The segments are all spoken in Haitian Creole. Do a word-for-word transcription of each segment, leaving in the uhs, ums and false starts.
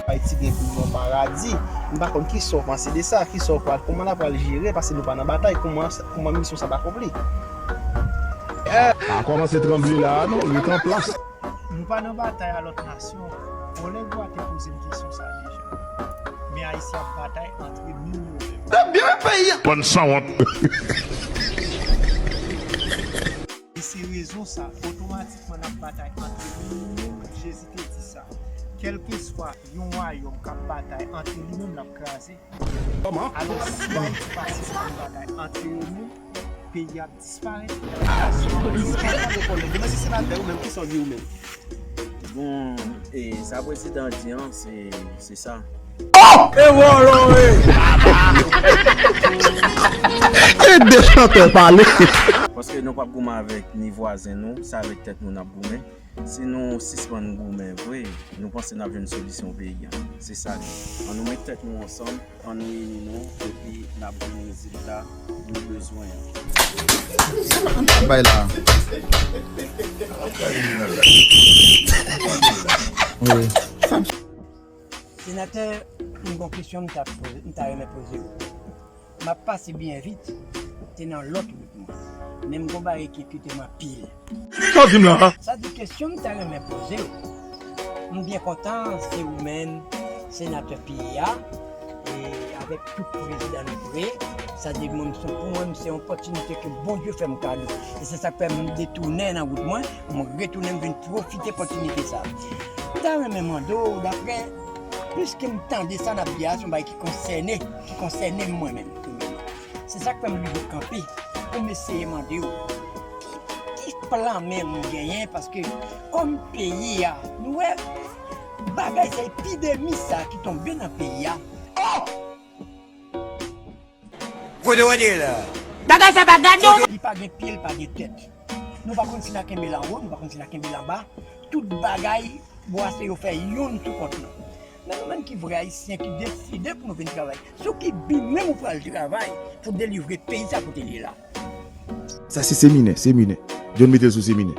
Ayiti gen pou yon paradi. M pa konn kisa w panse de sa, kisa w pral, kòman l ap pral jere, paske nou pa nan batay, kòman, kòman misyon sa ap akonpli. Pa kòmanse tranble la a non, ret an plas. Nou pa nan batay a lòt nasyon. Yon lè ou a te poze m kesyon sa deja. Men Ayisyen ap batay antre nou yo menm. N ap byen fè peyi a. Bann sanwont. E se rezon sa, otomatikman n ap batay antre nou yo menm. Jezi te di sa. Kèlkeswa yon wayòm k ap batay antre li menm, l ap kraze. Kòman? Alò, si Ayiti pa sispann batay antre yo menm, peyi a ap disparèt. Disparèt. Demen se senatè ou menm, kisa w di ou menm? Bon, e sa prezidan di an, se, se sa. Oh! E wòlò, e! E de chantè pale. Paske nou p ap goumen avèk ni vwazen nou, se avèk tèt nou n ap goumen. Si nou sispann goumen vre, nou panse n ap jwenn solisyon peyi a. Se sa li. Ann nou met tèt nou ansanm, ann nou ini nou, epi n ap jwenn rezilta nou bezwen an. Bay la. Wi. Senatè, m gon kesyon m ta poze, m ta renmen poze w. M ap pase byen vit, te nan lòt wout mwen. Men m gon bagay ki okite m anpil. Sa w di m la? Sa di kesyon m ta renmen poze w. M byen kontan se ou menm, senatè peyi a, e avèk tout prezidan nou vre. Sa di mwen, se pou mwen, se yon opòtinite ke Bondye fè m kado. E se sa k fè m detounen nan wout mwen, m retounen, m vin pwofite opòtinite sa. M ta renmen mande w, daprè, piske m tande sa n ap di a, se yon bagay ki konsène, ki konsène m mwen menm, premyèman. Se sa k fè m rive kanpe pou m eseye mande w, ki, ki plan menm ou genyen? Paske kòm peyi a, nou wè bagay sa, epidemi sa ki tonbe nan peyi a. Oh! Kote w ede la? Bagay sa pa gade w. Li pa gen pye, li pa gen tèt. Nou pa konn si n a kenbe l anwo, nou pa konn si n a kenbe l anba. Tout bagay bwase yo fè youn sou kont nou. Men nou menm ki vrè Ayisyen ki deside pou nou vin travay, sou ki bi menm ou pral travay pou delivre peyi sa kote l ye la? Sa se seminè, seminè. John mete l sou seminè.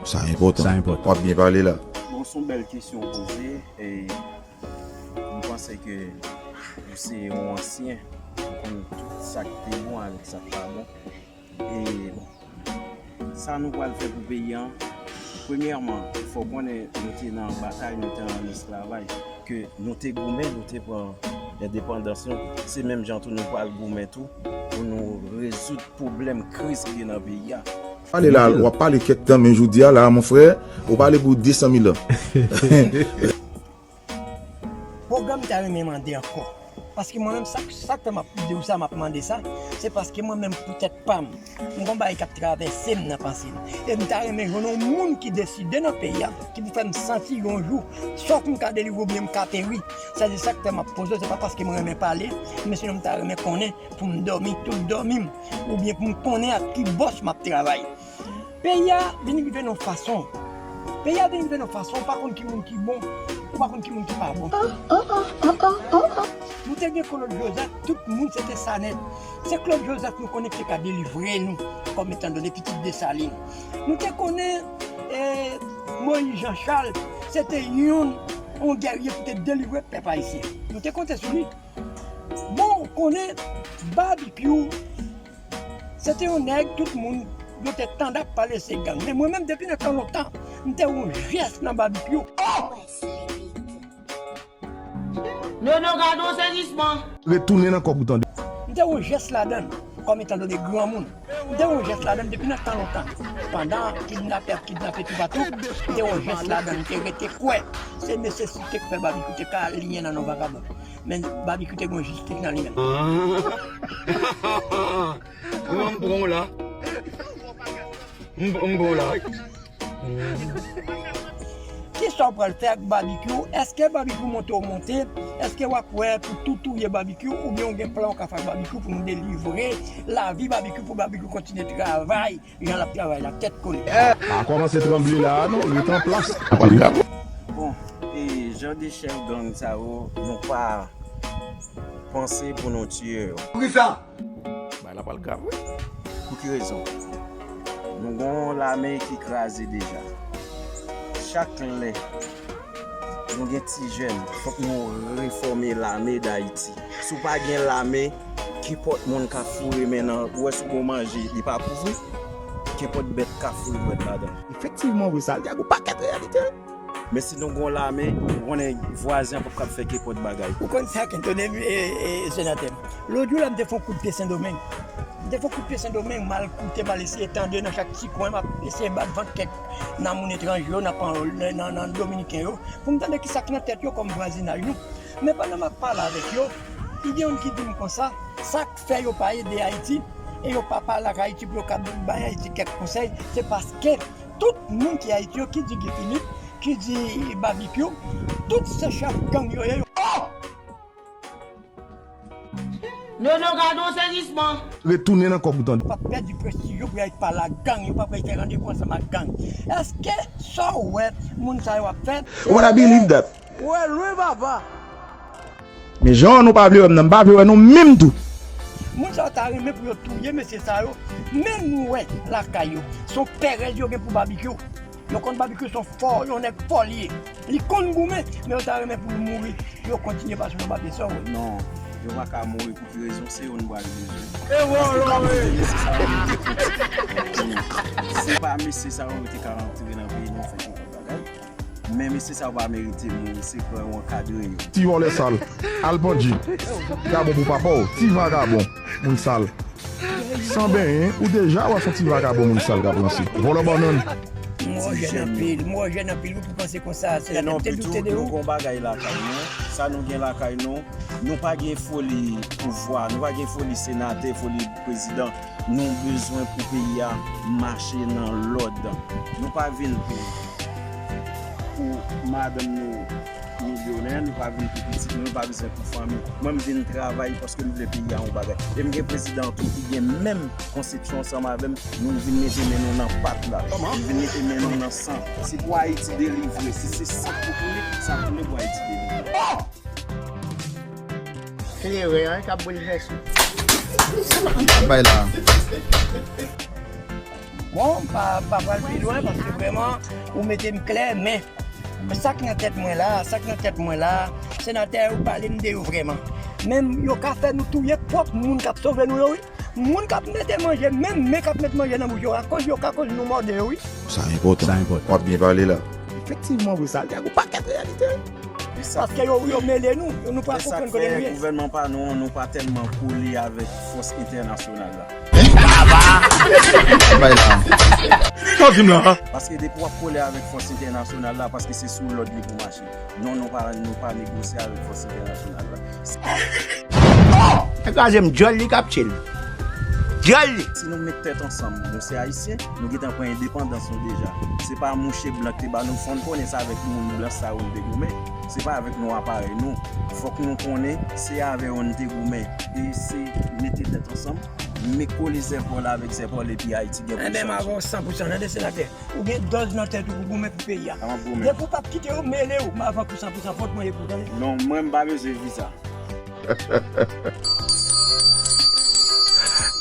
Sa enpòtan. Sa enpòtan. W ap byen pale la. Bon, se yon bèl kesyon w poze. E m panse ke ou se yon ansyen. Ou konn tout sa k te bon avèk sa k pa bon. E bon, sa nou pral fè pou peyi a, premyèman, fò w konnen nou te nan batay, nou te an esklavay, ke nou te goumen, nou te pran endepandans nou. Se menm jan tou nou pral goumen tou pou nou rezoud pwoblèm kriz ki gen nan peyi a. Pale la, w ap pale kèk tan, men jodi a la, mon frè, ou pale pou de san mil an. Pwogram ta renmen mande ankò. Paske mwen menm, sa, sa k fè m ap di w sa, m ap mande sa, se paske mwen menm, pou tèt pa m, m gon bagay k ap travèse m nan panse m. E m ta renmen jwenn yon moun ki deside nan peyi a, ki pou fè m santi yon jou, swa pou m ka delivre oubyen m ka peri. Sa se sa k fè m ap poze w, se pa paske mwen renmen pale, men sinon m ta renmen konnen pou m dòmi tout dòmi m, oubyen pou m konnen ak ki bòs m ap travay. Peyi a vin rive nan fason. Peyi a vin rive nan fason, ou pa konn ki moun ki bon, ou pa konn ki moun ki pa bon. Nou te gen Claude Joseph, tout moun se te sa nèt. Se Claude Joseph nou konnen ki te ka delivre nou, kòm etan done pitit Desalin. Nou te konnen, eh, Moïse Jean Charles, se te youn, yon gèrye pou te delivre pèp ayisyen. Nou te konte sou li. Bon, ou konnen, Babikyou, se te yon nèg, tout moun, yo te tande ap pale se gang. Men mwen menm, depi nan tan lontan, m te wè yon jès nan Babikyou. Oh! Nono, gade yon sezisman. Retounen nan kòb ou tande. M te wè yon jès ladan l, kòm etan done granmoun. M te wè yon jès ladan l depi nan tan lontan. Pandan kidnapè ap kidnape toupatou, m te wè yon jès ladan l, m te rete kwè se nesesite k fè Babikyou te ka al liyen nan non vakabon. Men Babikyou te gen jistis nan li menm. Ah. Mwen, m pran w la. M, m pran w la. Kisa w pral fè ak Babikyou? Èske Babikyou monte w monte? Èske w ap wè pou tou touye Babikyou? Oubyen w gen plan w ka fè ak Babikyou pou nou delivre lavi Babikyou, pou Babikyou kontinye travay jan l ap travay la, tèt kole? Pa kòmanse tranble la a non, ret an plas. Bon, e jan de chèf gang sa yo, nou pa panse pou nou tiye yo. Poukisa? Bagay la pral grav, wi. Pou ki rezon? Nou gon lame ki kraze deja. Chak lè Nou gen ti jèn, fòk nou refòme lame Dayiti. Si w pa gen lame, kenpòt moun ka foure men nan, ou wè si w gon manje, li pa pou vre. Kenpòt bèt ka foure dwèt ladan. Efektivman, wi, sa, li gen yon pakèt reyalite. Men si nou gon lame, ou konnen vwazen an p ap kab fè kenpòt bagay. Ou konn sa k etone m, e, e, senatè m. Lòt jou la, m te fè yon kout pye Sendomeng. M te fè yon kout pye Sendomeng, m al koute, m al eseye tande nan chak ti kwen, m ap eseye bat vant kèk nan moun etranje yo, nan, nan, nan, nan dominiken yo, pou m tande ki sa k nan tèt yo kòm vwazinaj nou. Men pandan m ap pale avèk yo, gen youn ki di m konsa, sa k fè yo pa ede Ayiti, e yo pa pale ak Ayiti pou yo ka bay Ayiti kèk konsèy, se paske tout moun ki Ayiti yo, ki di Guy Philippe, ki di Babikyou, tout se chèf gang yo ye. Nono, gade yon sezisman. Retounen nan kòb ou tande. Yo p ap pèdi prestij yo pou y al pale ak gang, yo p ap al fè randevou ansanm ak gang. Èske sa w wè moun sa yo ap fè? What I believe that. Ou wè lwen, papa. Men jan nou pa vle wè m nan, m pa vle wè nou menm tou. Moun sa yo ta renmen pou yo touye mesye sa yo, men nou wè lakay yo. Se yon pèrèz yo gen pou Babikyou. Yo konn Babikyou se yon fò, yon nèg fò li ye. Li konn goumen, men yo ta renmen pou l mouri. Yo kontinye pase yon papye san wè. Non, yo pa ka mouri pou ki rezon, se yo nou pral bezwen. E wò, wò, wò. Se pa mesye sa yo yo te ka antre nan peyi nou fè yon bagay. Men mesye sa yo pa merite mouri, se pran yo ankadre yo. Ti vòlè sal, al pandji. Gabon pou papa w, ti vagabon, moun sal. San benyen, ou deja wè se yon ti vagabon moun sal k ap ranse. Vòlò bannann. M wè w jèn anpil, m wè w jèn anpil, ou pou panse konsa, se la tèt te doute de ou. Nou gon bagay lakay nou, sa nou gen lakay nou, nou pa gen foli pouvwa, nou pa gen foli senatè, foli prezidan. Nou bezwen pou peyi a mache nan lòd. Nou pa vin pou, pou madanm nou milyonè, nou pa vin pou pitit nou, nou pa bezwen pou fanmi. Mwen, m vin travay paske m vle peyi a yon bagay. E m gen prezidan tou ki gen menm konsepsyon ansanm avè m. Nou vin mete men nou nan pat la. Nou vin mete men nou nan san. Se pou Ayiti delivre. Si se san pou koule, sa koule pou Ayiti delivre. Kleren an k ap boulvèse. Bay la. Bon, m pa, pa pral pi lwen paske vrèman, ou mete m klè, men sa k nan tèt mwen la, sa k nan tèt mwen la, senatè yo pale m de yo vrèman. Men yo ka fè nou touye pwòp moun k ap sove nou yo, wi. Moun k ap mete manje, menm men k ap met manje nan bouch yo, akoz yo ka koz nou mòde yo, wi. Sa enpòtan. Sa enpòtan. W ap byen pale la. Efektivman, wi, sa, li gen yon pakèt reyalite. Paske yo, yo mele nou, yo, nou pa konprann kote nou ye. Gouvènman pa nou an, nou pa tèlman kole avèk fòs entènasyonal la. Bay la. Sa w di m la? Paske depi w ap kole avèk fòs entènasyonal la, paske se sou lòd li pou mache. Non, nou pa, nou pa negosye avèk fòs entènasyonal la. Kraze m, djòl li k ap tchil. Djòl li. Si nou met tèt ansanm, nou se Ayisyen, nou gentan pran endepandans nou deja. Se pa mouche blan ki te ba nou, fò n konnen se avèk moun blan sa yo n te goumen. Se pa avèk nwa parèy nou. Fòk nou konnen se avè yo n te goumen. E se mete tèt ansanm, men kole zèpòl avèk zèpòl epi Ayiti gen pou chanje. Enben, m avè w san pou san, tande senatè. Ou gen dòz nan tèt ou pou goumen pou peyi a. Depi w p ap kite yo mele w, m avè w pou san pou san, fòt mwen ye pou tande. Non, mwen m pa bezwen viza.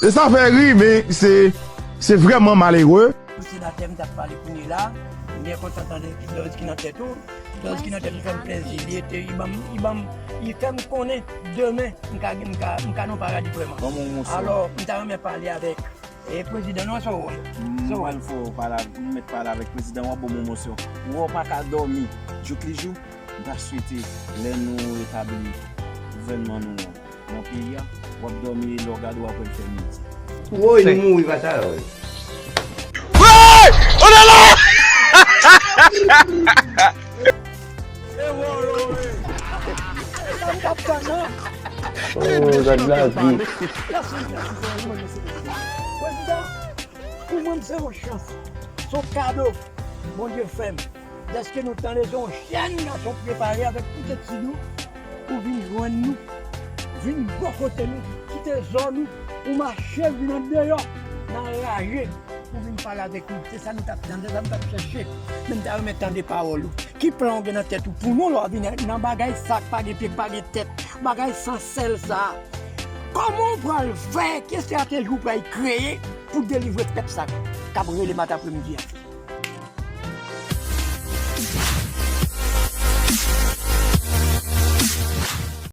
E sa fè ri, men se, se vrèman malere. Pou senatè m t ap pale kounye la, m byen kontan tande ki dòz ki nan tèt ou. Dòz ki nan tèt ou fè m plezi. Li ete, li ban m, li ban m, li fè m konnen demen m ka, m ka, m ka nan paradi vrèman. Alò, m ta renmen pale avèk E prezidan nou an, sa w wè? Sa w wè? Mwen fò pale, m mèt pale avèk prezidan, w ap ban m yon mosyon. Ou wè w pa ka dòmi. Jouk li jou, m ta swete lè nou retabli gouvènman nou an nan peyi a, w ap dòmi, lè w gade w ap wè l fè midi. Woy, nou mouri pa sa yo. Woy! On est là! Oh, gad lavi. Prezidan, pou mwen, se yon chans. Se yon kado Bondye fè m. Dèske nou tande se yon jèn gason prepare avèk tout etid ou, ou vin jwenn nou, vin bò kote nou, kite zòn ou, ou mache vin andeyò, nan raje. Ou vin pale avèk nou. Se sa nou t ap tann, se sa nou t ap chèche. Men m ta renmen tande pawòl ou. Ki plan w gen nan tèt ou pou nou lè w vin nan bagay sa k pa gen pye, k pa gen tèt, bagay san sèl sa a? Kòman w pral fè? Ki estrateji w pral kreye pou delivre pèp sa k ap rele matapremidi a?